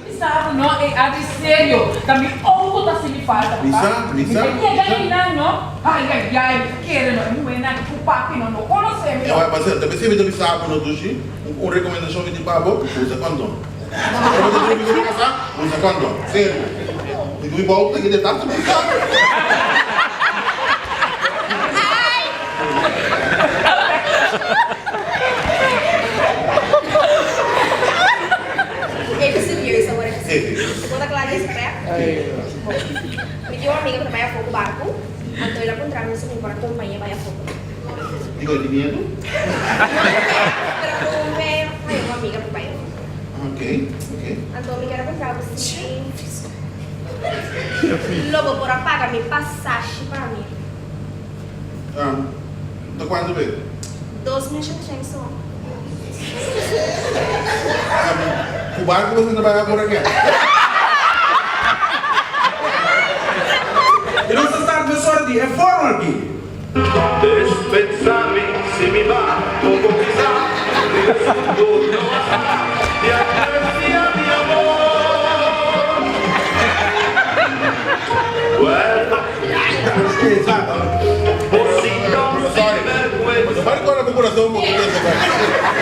Bisa bo no, ey Adri serio, ta mi auto ta hasi mi falta bo sa. Bisa, bisa. Mi ta yega eynan no, ay ay ay, mi ta kere no, e muhernan aki ku papi no, no konosé mi no. Ewai, ta p'esei mi ta bisa bo no Dushi, un rekomendashon mi tin pa bo, usa kondon. Ora bo ta drumi ku bo kasá, usa kondon. Serio. Mi ku mi bou ta keda tantu bisa. Ei ta serioso awor aki. Bo ta kla di esprek? Mi tin un amiga ku ta bai afó ku barku, anto el a puntra mi si mi por a kompañ'é bai afó ku nan. Dikon e tin miedu? Pero ku mi haña un amiga ku bai afó. Ok, ok. Anto mi ker a puntra bo si lo bo por a paga mi pasashi pa mi. Ta kuantu be? 2700 so. Ku barku boso ta bai awor aki? I nos ta start mesora di e forma aki. Despensami si mi va poco quizá Riba su mundo no a sa Di aprecia mi amor Bueno Sorry. Bo ta bari kora ku kurason bo ku ta toka.